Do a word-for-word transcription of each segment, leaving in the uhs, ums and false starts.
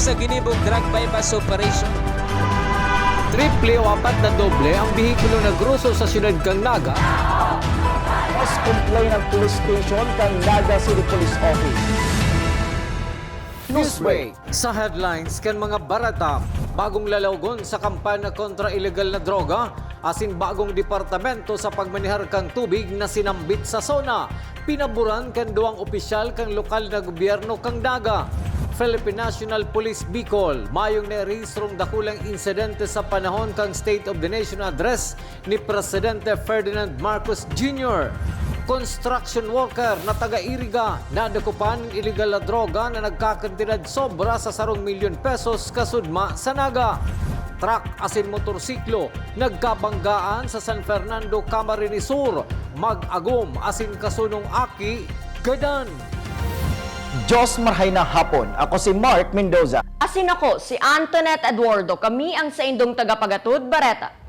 Sa ginibong drug buy-bust operation. Triple o apat na doble ang behikulo na groso sa siyudad kan Naga. Mas complain ang police station kan Naga City Police Office. Newsbreak. Sa headlines kan mga bareta, bagong lalawgon sa kampanya kontra ilegal na droga, asin bagong departamento sa pagmanehar kan tubig na sinambit sa SONA. Pinaboran kan duwang opisyal kan lokal na gobyerno kan Naga. Philippine National Police Bicol, mayong nairehistrong dakulang insidente sa panahon kan State of the Nation Address ni Presidente Ferdinand Marcos Junior. Construction worker na taga Iriga, nadakupan nin ilegal na droga na nagkakantidad sobra sa sarong milyon pesos kasudma sa Naga. Truck asin motorsiklo nagkabanggaan sa San Fernando, Camarines Sur, mag-agom asin kasunong aki gadan. Diyos marhay na hapon. Ako si Mark Mendoza. Asin ako si Antoinette Eduardo. Kami ang saindong tagapagatod bareta.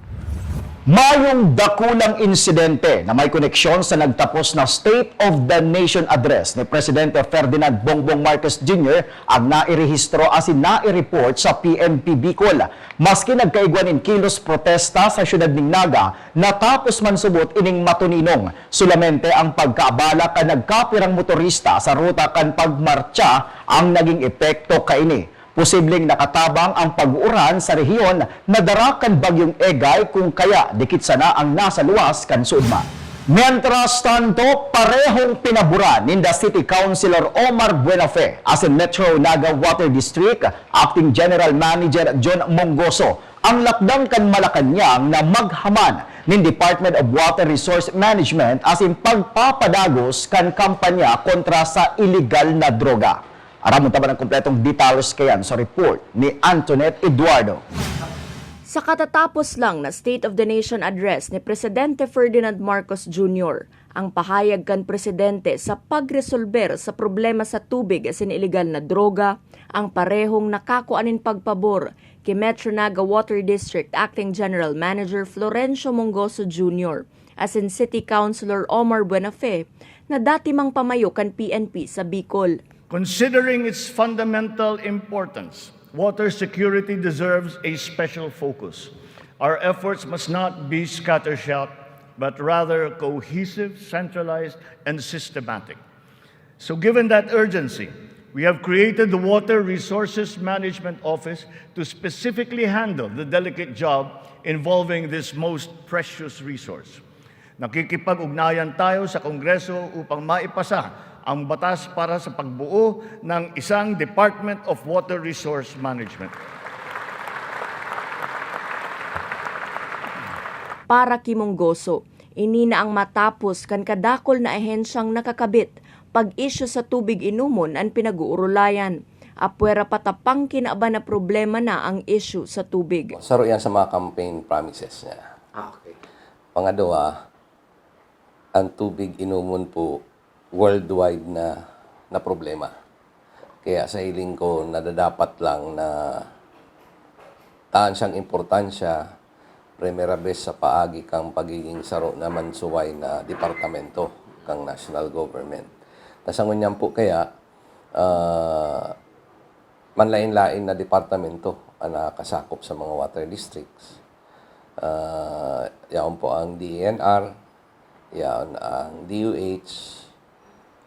Mayong dakulang insidente na may koneksyon sa nagtapos na State of the Nation Address ni Presidente Ferdinand Bongbong Marcos Junior ang nairehistro asin naireport sa P N P Bicol. Maski nagkaigwa nin kilos protesta sa siyudad nin Naga, natapos man subot ining matuninong. Solamente ang pagkaabala kan nagkapirang motorista sa ruta kan pagmartsa ang naging epekto kaini. Posibleng nakatabang ang pag-uuran sa rehiyon na dara kan Bagyong Egay, kung kaya dikit sana ang nasa luwas kan suodma. Mientras tanto, parehong pinaboran ninda City Councilor Omar Buenafe asin Metro Naga Water District Acting General Manager John Mongoso ang lakdang kan Malacañang na maghaman nin Department of Water Resource Management asin pagpapadagos kan kampanya kontra sa iligal na droga. Aramon ta man an kompletong detalles kaiyan sa report ni Antoinette Eduardo. Sa katatapos lang na State of the Nation Address ni Presidente Ferdinand Marcos Junior, ang pahayag kan presidente sa pagresolber sa problema sa tubig asin iligal na droga, ang parehong nakakua nin pagpabor ki Metro Naga Water District Acting General Manager Florencio Mongoso Junior asin City Councilor Omar Buenafe na dati mang pamayo kan P N P sa Bicol. Considering its fundamental importance, water security deserves a special focus. Our efforts must not be scattershot, but rather cohesive, centralized, and systematic. So, given that urgency, we have created the Water Resources Management Office to specifically handle the delicate job involving this most precious resource. Nakikipag-ugnayan tayo sa Kongreso upang maipasa ang batas para sa pagbuo ng isang Department of Water Resource Management. Para ki Mongoso, ini na ang matapos kan kadakul na ahensyang nakakabit pag-isyu sa tubig inomon an pinag-uurulayan. Apwera pa ta pangkinaban na problema na ang isyu sa tubig. Saro yan sa mga campaign promises niya. Ah, okay. Pangadwa, ang tubig inomon po worldwide na, na problema. Kaya sa hiling ko, nadadapat lang na taan siyang importansya, primera bes sa paagi kang pagiging saro na mansuway na departamento kang national government. Ta sa ngunyan po kaya, ah, manlain-lain na departamento ang nakakasakop sa mga water districts. Ah, yaon po ang D E N R, yaon ang D O H,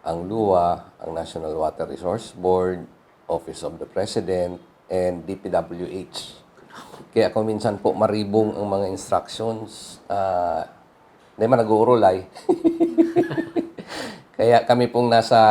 ang luwa, ang National Water Resource Board, Office of the President, and D P W H. Kaya kung minsan po maribong ang mga instructions, ah, di man nag-uurulay. Kaya kami pong nasa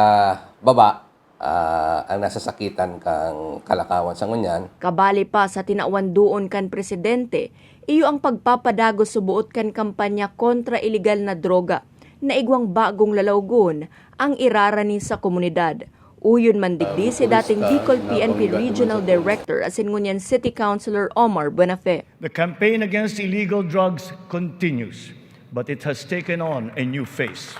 baba, ah, ang nasasakitan kang kalakawan sa ngunyan. Kabali pa sa tinawan doon kan presidente, iyo ang pagpapadagos suboot kan kampanya kontra iligal na droga na igwang bagong lalawgon ang irarani sa komunidad. Uyon man digdi si dating Bicol P N P Regional Director asin ngunyan City Councilor Omar Buenafe. The campaign against illegal drugs continues, but it has taken on a new face.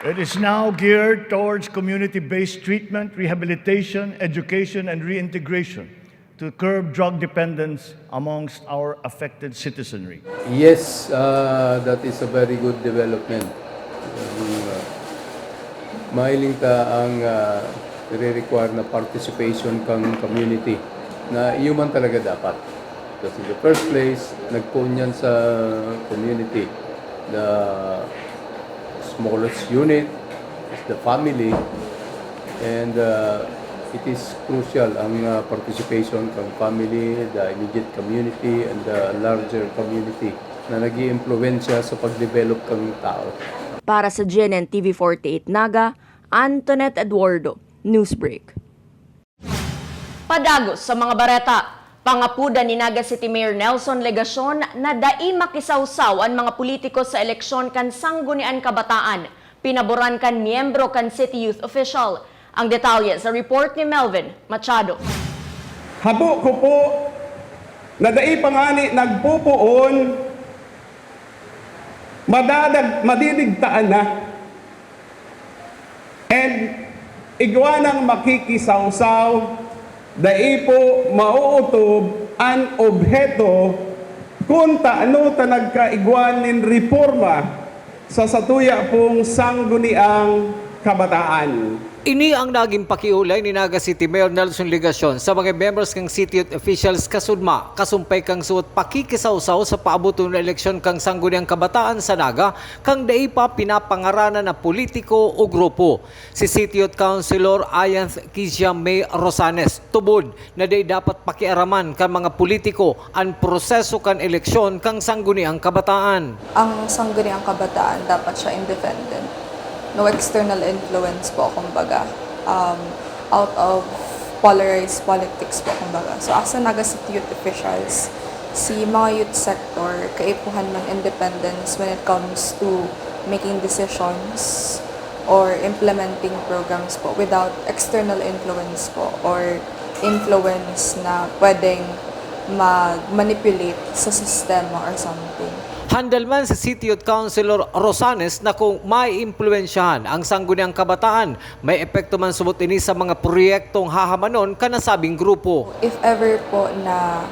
It is now geared towards community-based treatment, rehabilitation, education, and reintegration to curb drug dependence amongst our affected citizenry. Yes, uh, that is a very good development. Uh, Mahiling ta ang, ah, nire-require na participation kang community na iyo man talaga dapat. Because in the first place, nagpoon yan sa community. The smallest unit is the family, and, ah, it is crucial ang, ah, participation kang family, the immediate community, and the larger community na nag-iimpluwensya sa pagdevelop kang tao. Para sa G N N T V forty-eight Naga, Antoinette Eduardo, Newsbreak. Padagos sa mga bareta, pangapudan ni Naga City Mayor Nelson Legacion na dai makisawsaw an mga politiko sa eleksyon kan Sangguniang Kabataan, pinaboran kan miyembro kan City Youth Official. Ang detalye sa report ni Melvin Machado. Habo ko po na dai pa ngani nagpupoon, madadag, madidigtaan na. And igwa nang makikisawsaw, dai po mauutob an obheto kun tano ta nagkaigwa nin reporma sa satuya pong Sangguniang Kabataan. Ini ang nagin pakiolay ni Naga City Mayor Nelson Legacion sa mga members kan City Youth Officials kasudma, kasumpay kan suot pakikisawsaw sa paaboton na eleksyon kan Sangguniang Kabataan sa Naga, kan dai pa pinapangaranan na politiko o grupo. Si City Youth Councilor Ayanth Kizia May Rosanes tubod na dai dapat pakiaraman kan mga politiko an proseso kan eleksyon kan Sangguniang Kabataan. Ang Sangguniang Kabataan dapat siya independent. No external influence po, kumbaga. Um, out of polarized politics po, kumbaga. So, as a Naga City Youth Officials, si mga youth sector, kaipuhan man independence when it comes to making decisions or implementing programs po without external influence po or influence na pwedeng mag-manipulate sa sistema or something. Handal man si City Youth Councilor Rosanes na kung maiimpluwensyahan ang Sangguniang Kabataan, may epekto man subot ini sa mga proyektong hahamanon kan nasabing grupo. If ever po na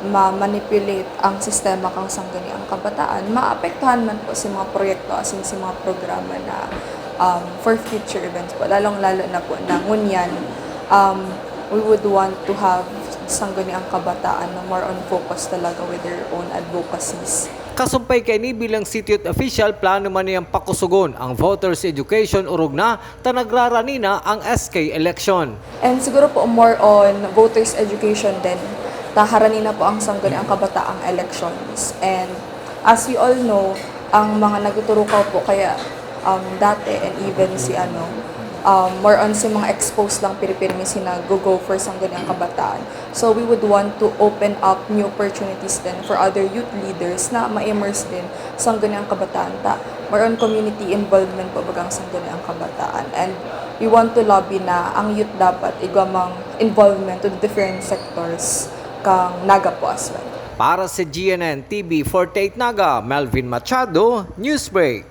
ma-manipulate ang sistema kan Sangguniang Kabataan, maapektuhan man po si mga proyekto asin si mga programa na um, for future events po, lalong-lalo na po na ngunyan, um, we would want to have Sangguniang Kabataan na more on focus talaga with their own advocacies. Kasumpay kaini, bilang City Youth Official, plano man niyang pakusogon ang voters education orog na ta nagrarani na ang S K election. And siguro po more on voters education din, ta harani na po ang Sangguniang Kabataang elections. And as we all know, ang mga nagtuturukaw po kaya um, dati and even si ano, um, more on si mga exposed lang piripirmi si nag-go for Sangguniang Kabataan. So we would want to open up new opportunities then for other youth leaders na ma-immerse din Sangguniang Kabataan ta. More on community involvement po bagang Sangguniang Kabataan. And we want to lobby na ang youth dapat igwa mang involvement to the different sectors kang Naga po as well. Para sa G N N T V forty-eight Naga, Melvin Machado, Newsbreak.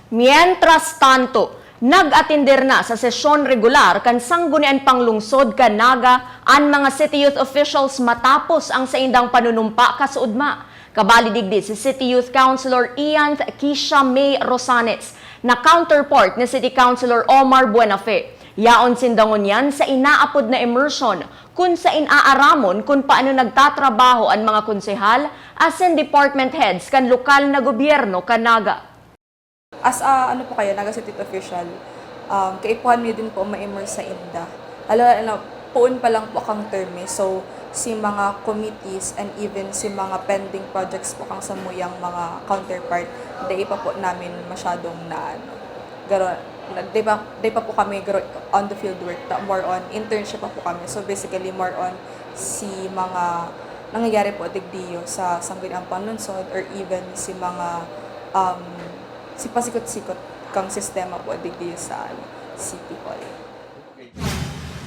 Mientras tanto, nag-atender na sa sesyon regular kan Sangguniang Panglungsod kan Naga an mga City Youth Officials matapos ang saindang panunumpa kasuodma. Kabali digdi si City Youth Councilor Ian Kisha May Rosanes na counterpart ni City Councilor Omar Buenafe. Yaon sinda ngunyan sa inaapod na immersion, kun sain aaramon kun paano nagtatrabaho an mga konsehal asin department heads kan lokal na gobyerno kan Naga. As a, ano po kayo, Naga City official, um, kaipuhan mi din po ma-immerse sa inda. Lalo na, poon pa lang po kang term eh. So, si mga committees and even si mga pending projects po kang samuyang mga counterpart, dai pa po namin masyadong na, ano, garo, na, di pa, di pa po kami garo, on the field work, ta, more on internship pa po kami. So, basically, more on si mga nangyayari po digdiyo sa Sangguniang Panlungsod or even si mga um, si pasikot-sikot kang sistema po digdi sa ano, City Hall.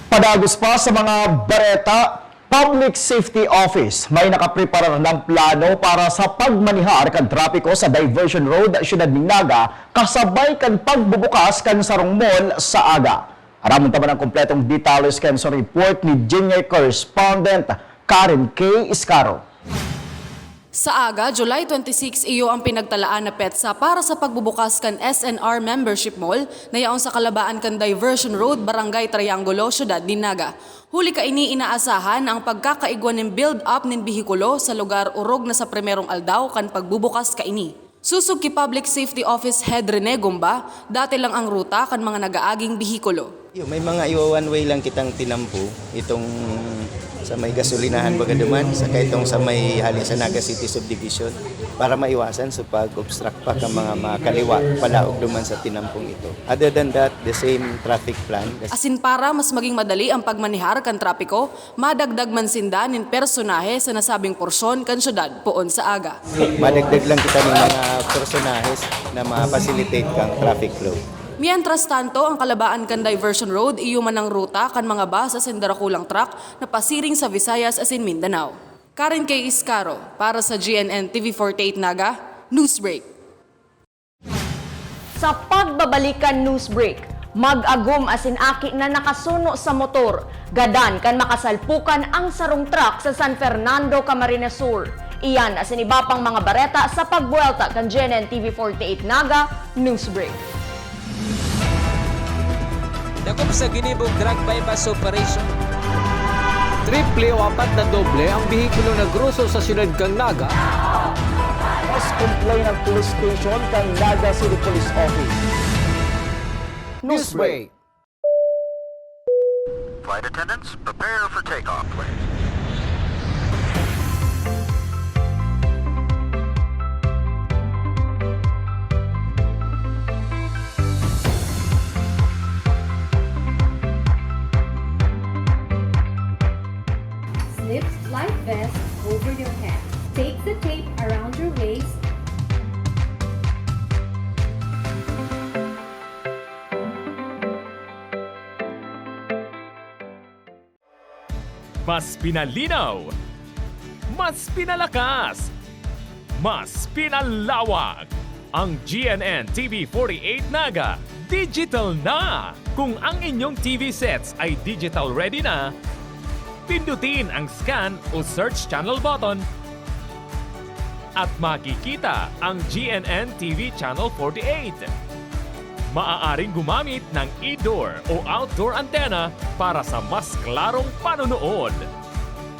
Padagos pa sa mga bareta, Public Safety Office may nakapreparar ng plano para sa pagmanihar kan trapiko sa Diversion Road, Siyudad nin Naga, kasabay kan pagbubukas kan sarong mall sa aga. Aramon ta man ang kompletong detalye kan sa report ni Junior Correspondent Karen K. Iscaro. Sa aga, July twenty-six, iyo an pinagtalaan na petsa para sa pagbubukas kan S N R Membership Mall na yaon sa kalabaan kan Diversion Road, Barangay Triangulo, Syudad nin Naga. Huli kaini, inaasahan na ang pagkakaigwa nin build-up nin behikulo sa lugar orog na sa primerong aldaw kan pagbubukas kaini. Susog ki Public Safety Office Head Rene Gumba, dati lang ang ruta kan mga nag-aaging behikulo. Yo, may mga iwa one way lang kitang tinampo, itong sa may gasolinahan baga duman, saka itong sa may hali sa Naga City Subdivision para maiwasan sa pag-obstruct pa kan mga makaliwa palaog duman sa tinampong ito. Other than that, the same traffic plan. Asin para mas maging madali ang pagmanehar kan trapiko, madagdag man sinda nin personahe sa nasabing porsyon kan syudad poon sa aga. Madagdag lang kita ng mga personahes na ma-facilitate kang traffic flow. Mientras tanto, ang kalabaan kan Diversion Road, iyo man ang ruta kan mga bus asin darakulang truck na pasiring sa Visayas asin Mindanao. Karen K. Iscaro, para sa G N N T V forty-eight Naga, Newsbreak. Sa pagbabalik kan Newsbreak, mag-agom asin aki na nakasuno sa motor, gadan kan makasalpukan ang sarong truck sa San Fernando, Camarines Sur. Iyan asin iba pang mga bareta sa pagbuwelta kan G N N T V forty-eight Naga Newsbreak. Dakop sa ginibong drug buy-bust operation. Triple o apat na doble ang behikulo na groso sa siyudad kan Naga. Mas complain ang police station kan Naga City Police Office. Newsbreak. Flight attendants, prepare for takeoff, please. Slip life vest over your head. Take the tape around your waist. Mas pinalinaw, mas pinalakas, mas pinalawak. Ang G N N T V forty-eight Naga digital na! Kung ang inyong T V sets ay digital ready na, pindutin ang scan o search channel button at makikita ang G N N T V Channel forty-eight. Maaaring gumamit ng indoor o outdoor antenna para sa mas klarong panonood.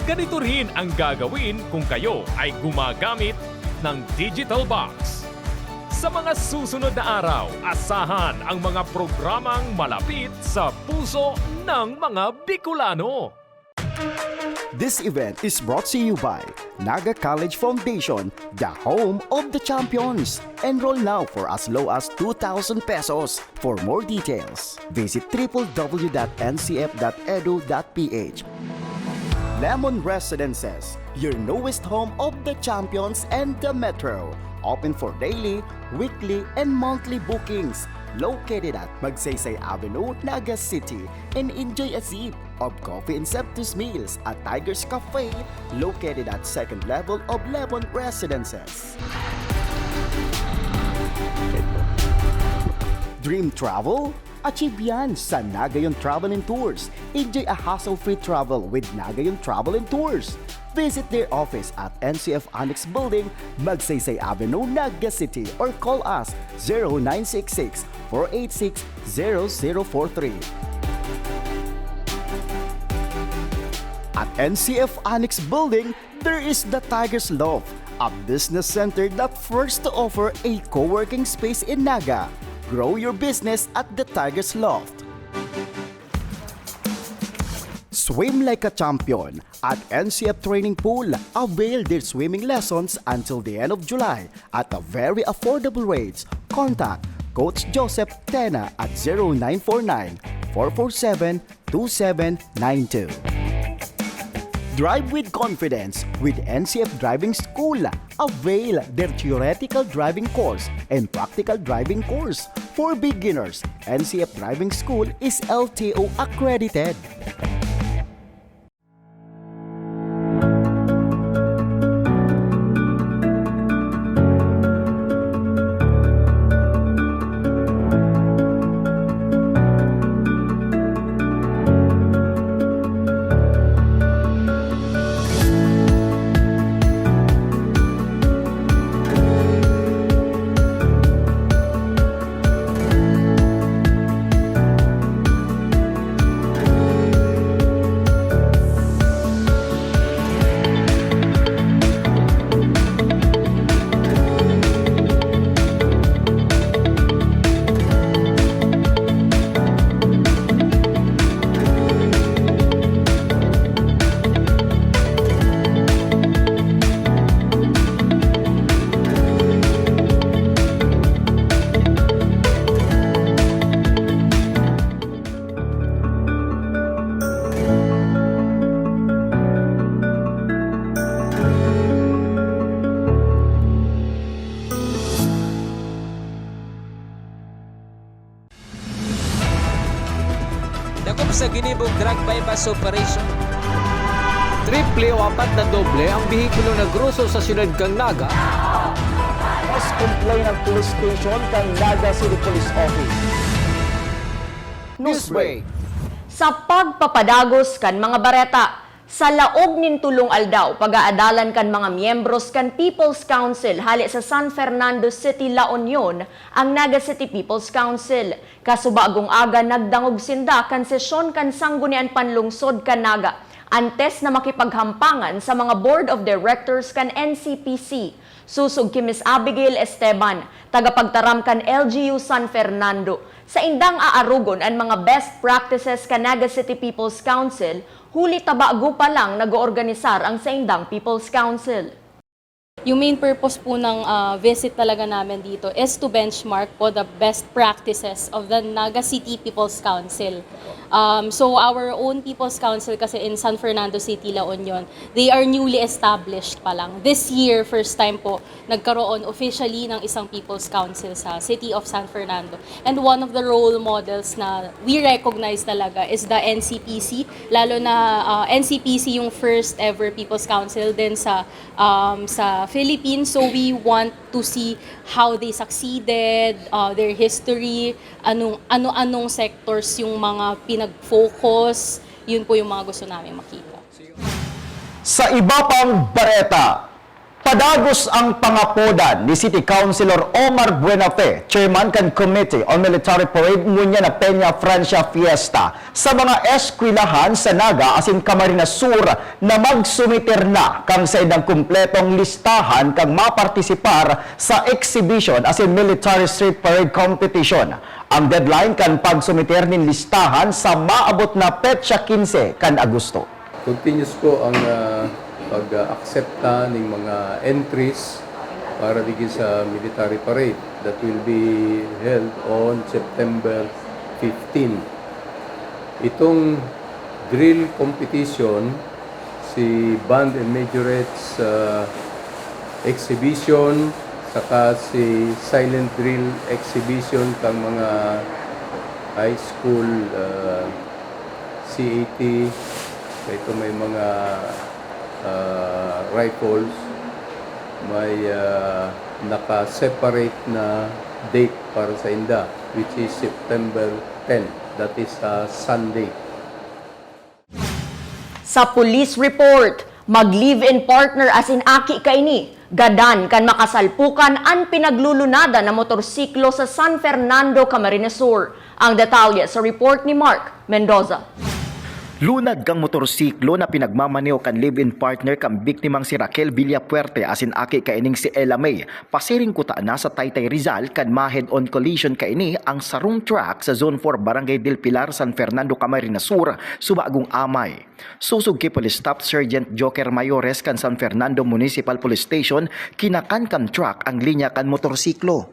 Ganito rin ang gagawin kung kayo ay gumagamit ng digital box. Sa mga susunod na araw, asahan ang mga programang malapit sa puso ng mga Bicolano. This event is brought to you by Naga College Foundation, the home of the champions. Enroll now for as low as two thousand pesos. For more details, visit triple W dot N C F dot edu dot P H. Lemon Residences, your newest home of the champions and the metro. Open for daily, weekly, and monthly bookings. Located at Magsaysay Avenue, Naga City, and enjoy a sip of coffee and sumptuous meals at Tiger's Cafe, located at second level of Lemon Residences. Dream travel? Achieve yan sa Nagayon Travel and Tours. Enjoy a hassle-free travel with Nagayon Travel and Tours. Visit their office at N C F Annex Building, Magsaysay Avenue, Naga City, or call us zero nine six six, four eight six, zero zero four three. At N C F Annex Building, there is the Tiger's Loft, a business center that first to offer a co-working space in Naga. Grow your business at the Tiger's Loft. Swim like a champion at N C F Training Pool. Avail their swimming lessons until the end of July at a very affordable rates. Contact Coach Joseph Tena at zero nine four nine, four four seven, two seven nine two. Drive with confidence with N C F Driving School. Avail their theoretical driving course and practical driving course. For beginners, N C F Driving School is L T O accredited. Sa ginibong drug buy-bust operation. Triple o apat na doble ang behikulo na groso sa siyudad kan Naga. Mas complain ang police station kan Naga City Police Office. Newsbreak. Sa pagpapadagos kan mga bareta, sa laog nin tolong aldaw, pag-aadalan kan mga miyembros kan People's Council hale sa San Fernando City, La Union, ang Naga City People's Council. Kasubagong aga, nagdangog sinda kan sesyon kan Sanggunian Panlungsod kan Naga, antes na makipaghampangan sa mga Board of Directors kan N C P C. Sosog ki Miss Abigail Esteban, tagapagtaram kan L G U San Fernando, saindang aarogon an mga best practices kan Naga City People's Council, huli ta bago pa lang nag-oorganisar ang saindang People's Council. Yung main purpose po ng ah, visit talaga namin dito is to benchmark po the best practices of the Naga City People's Council. Um, so our own People's Council kasi in San Fernando City, La Union, they are newly established pa lang. This year, first time po, nagkaroon officially ng isang People's Council sa City of San Fernando. And one of the role models na we recognize talaga is the N C P C, lalo na ah, N C P C yung first ever People's Council din sa um, sa Philippines. So we want to see how they succeeded, uh, their history, anong ano-anong sectors yung mga pinag-focus, yun po yung mga gusto namin makita. Sa iba pang bareta, padagos ang pangapodan ni City Councilor Omar Buenafe, chairman kan Committee on Military Parade ngunyan na Peña Francia Fiesta, sa mga eskwelahan sa Naga asin Camarines Sur na magsumiter na kan saindang kumpletong listahan kan mapartisipar sa exhibition asin military street parade competition. Ang deadline kan pagsumiter nin listahan sa maabot na petsa quince kan Agosto. Continuous po ang ah, pag-aksepta ning mga entries para digdi sa military parade that will be held on September fifteen. Itong drill competition, si Band and Majorettes ah, exhibition, saka si silent drill exhibition kang mga high school ah, C A T, ito may mga ah, rifles, may ah, naka-separate na date para sa inda, which is September ten, that is ah, Sunday. Sa police report, mag-live-in partner asin aki kaini, gadan kan makasalpukan an pinaglulunadan na motorsiklo sa San Fernando, Camarines Sur. Ang detalye sa report ni Mark Mendoza. Lunad kang motorsiklo na pinagmamaneho kan live-in partner kan biktimang si Raquel Villafuerte asin aki kaining si Ella May, pasiring kutana sa Taytay Rizal kan ma-head-on collision kaini ang sarong truck sa Zone four, Barangay Del Pilar, San Fernando, Camarines Sur, subagong amay. Sosog ki Police Staff Sergeant Joker Mayores kan San Fernando Municipal Police Station, kinakan kan truck ang linya kan motorsiklo.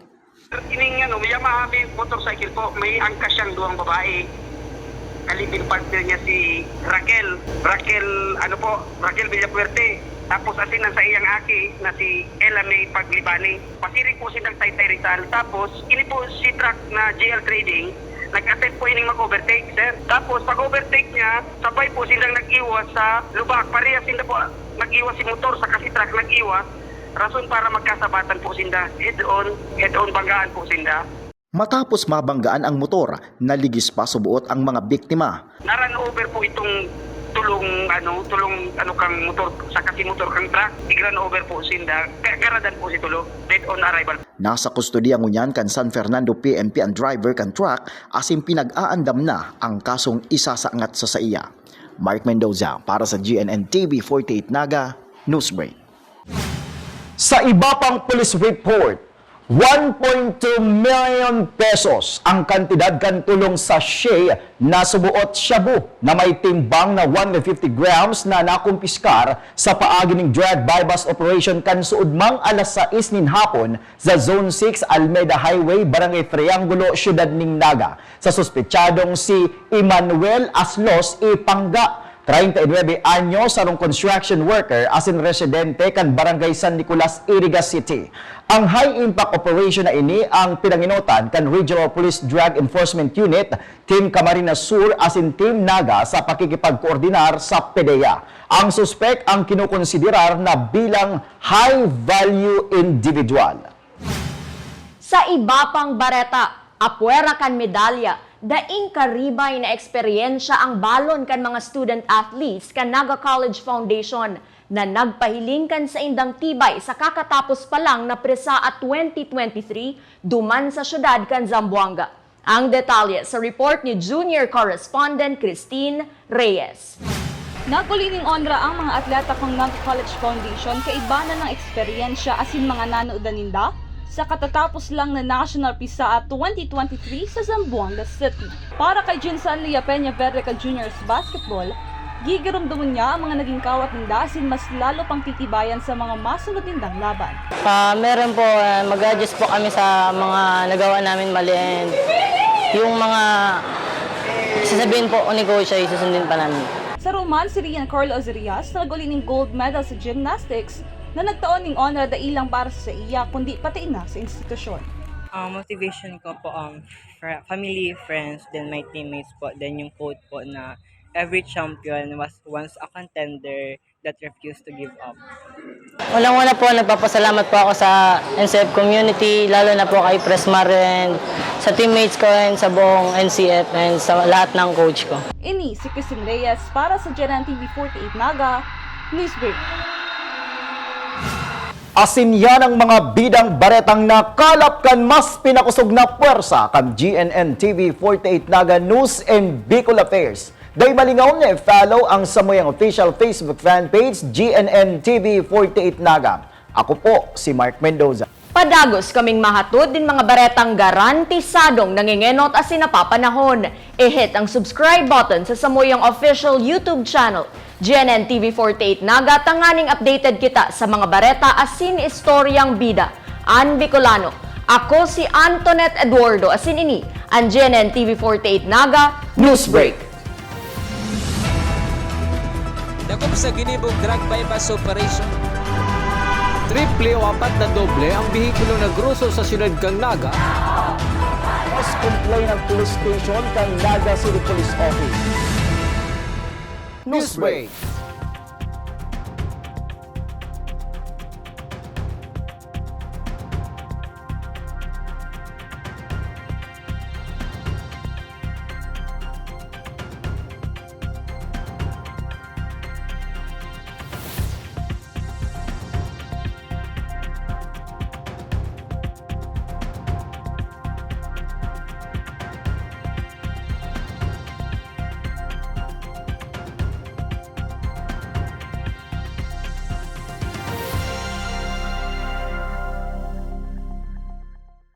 Ining ano, Yamaha may motorcycle po, may angkas siyang duwang babae. Kalibin partner niya si Raquel. Raquel, ano po, Raquel Villafuerte. Tapos asin ang sa iyang aki na si Ella May Paglibani. Pasiring po silang Taytay Rizal. Tapos, ini po si truck na J L Trading, nag-attempt po ining mag-overtake, sir. Tapos, pag-overtake niya, sabay po silang nag-iwas sa lubak. Parehas sila po nag-iwas si motor saka si truck nag-iwas. Rason para magkasabatan po sinda, head-on, head-on banggaan po sinda. Matapos mabanggaan ang motor, naligis pa subuot ang mga biktima. Na-run over po itong tulong ano, tulong ano kang motor saka si motor kang truck. Nag-run over po sinda. Kaya garadan po si tulo. Dead on arrival. Nasa kustodiya ngunyan kan San Fernando P N P ang driver kan truck asin pinag-aandam na ang kasong isasangat sa saiya. Mark Mendoza para sa G N N T V forty-eight Naga, Newsbreak. Sa iba pang police report, one point two million pesos ang kantidad kan tulong sachet na subuot shabu na may timbang na one hundred fifty grams na nakumpiskar sa paagi ning drug buy-bust operation kan suodmang alas sais nin hapon sa Zone six Almeda Highway, Barangay Triangulo, Siyudad nin Naga, sa suspetsadong si Emmanuel Aslos Ipangga. Treinta y nuebe anyos, sarong construction worker asin residente kan Barangay San Nicolas, Iriga City. Ang high-impact operation na ini ang pinangenotan kan Regional Police Drug Enforcement Unit, Team Camarines Sur asin Team Naga sa pakikipagkoordinar sa PDEA. Ang suspek ang kinokonsiderar na bilang high-value individual. Sa iba pang bareta, apwera kan medalya, daing karibay na eksperyensya ang balon kan mga student athletes kan Naga College Foundation na nagpahiling kan saindang tibay sa kakatapos pa lang na PRESAA twenty twenty-three duman sa syudad kan Zamboanga. Ang detalye sa report ni junior correspondent Christine Reyes. Naguli ning onra ang mga atleta kan Naga College Foundation kaiba na ng eksperyensya asin mga nanodan ninda sa katatapos lang na National PRESAA twenty twenty-three sa Zamboanga City. Para kay Jinsan Lia Peña Verde kan Juniors Basketball, gigiromdomon niya ang mga naging kawat ninda asin mas lalo pang titibayan sa mga masunod nindang laban. Ah, meron po, ah, mag-adjust po kami sa mga nagawa namin mali and yung mga sasabihin po ni Coach ay susundin pa namin. Saro man si Rian Carlo Azarias na nag-uli ning gold medal sa gymnastics na nagtao ning onra dai lang para sa iya kundi pati na sa institusyon. Ang motivation ko po, um, fr- family, friends, then my teammates po, then yung quote po na every champion was once a contender that refused to give up. Unang-una po, nagpapasalamat po ako sa N C F community, lalo na po kay Presmar and sa teammates ko and sa buong N C F and sa lahat ng coach ko. Ini si Christine Reyes para sa G N N T V forty-eight Naga, Newsbreak. Asin yan ang mga bidang baretang nakalap kan mas pinakosog na pwersa kan G N N T V forty-eight Naga News and Bicol Affairs. Dai malingaw na i-follow ang samuyang official Facebook fan page, G N N T V forty-eight Naga. Ako po si Mark Mendoza. Padagos kaming mahatod nin mga baretang garantisadong nangengenot asin napapanahon. I-hit ang subscribe button sa samuyang official YouTube channel, G N N T V forty-eight Naga, tanganing updated kita sa mga bareta asin istoryang bida. An Bicolano. Ako si Antoinette Eduardo, asin ini an G N N T V forty-eight Naga Newsbreak. Dakop sa ginibong drug buy-bust operation. Triple o apat na doble ang behikulo na groso sa siyudad kan Naga. Mas complain ang police station kan Naga City Police Office. Newsbreak.